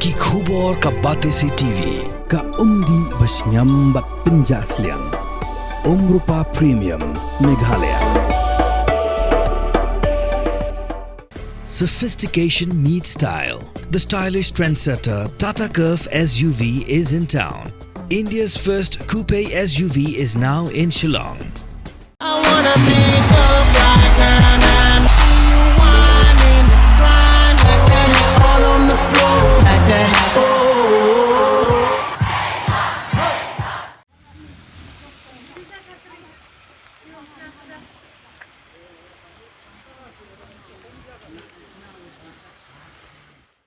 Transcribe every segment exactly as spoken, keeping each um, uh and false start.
Ki khubor ka Batesi TV. Ka umdih ba shngiam bad pynjah sliang. Umrupa Premium Meghalaya. Sophistication meets style. The stylish trendsetter Tata Curvv S U V is in town. India's first coupe S U V is now in Shillong. I wanna pick up right now and see you whining, grinding, all on the floor, smack that. Oh.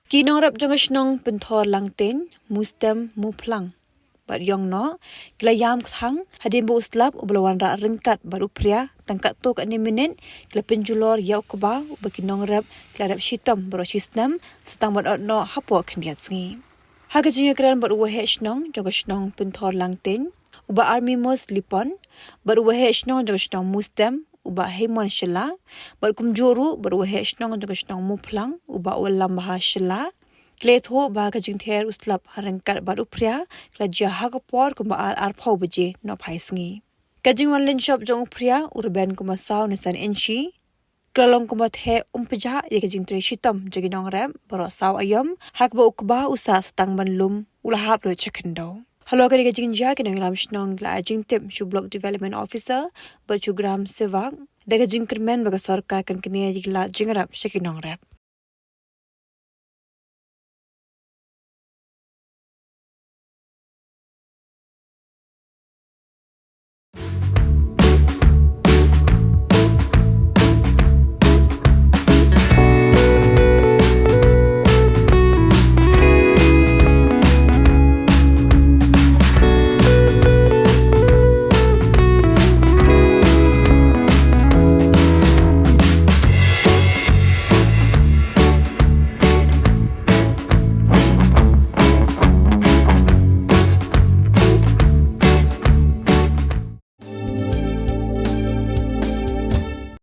Ki nongrep jong ka shnong Pynthor Langteiñ, Mustem, Muphlang bad Ïongnoh ki la ïam kthang hadien ba u slap uba la wanrah ryngkat bad u phria tang katto katne minit ki la pynjulor ïa u kba uba ki nongrep ki la rep shitom baroh shisnem sa tang ban ot noh hapoh khyndiat sngi. Ha ka jingïakren bad u waheh shnong jong ka shnong Pynthor Langteiñ, u Bah Armimus Lipon, bad u waheh shnong jong ka shnong Mustem, u Bah Heimon Shylla, bad kumjuh ruh bad u waheh shnong jong ka shnong Muphlang, u Bah Wallam Bha Shylla, ki la ïathuh ba ka jingther u slap ha ryngkat bad u phria ka la jia ha ka por kumba ar arphew baje nohphai sngi. Ka jingwan lynshop jong u phria, u rben kumba saw ne san inshi, ka la long kumba theh um pjah ïa ka jingtrei shitom jong ki nongrep baroh saw aïom, ha kaba u kba u sah sa tang ban lum, u la hap lut sha khyndew. Halor kane ka jingjia, ki nongïalam shnong ki la ai jingtip sha u Block Development Officer bad sha u Gram Sevak da ka jingkyrmen ba ka sorkar kan knieh ïa ki lad jingrep sha ki nongrep.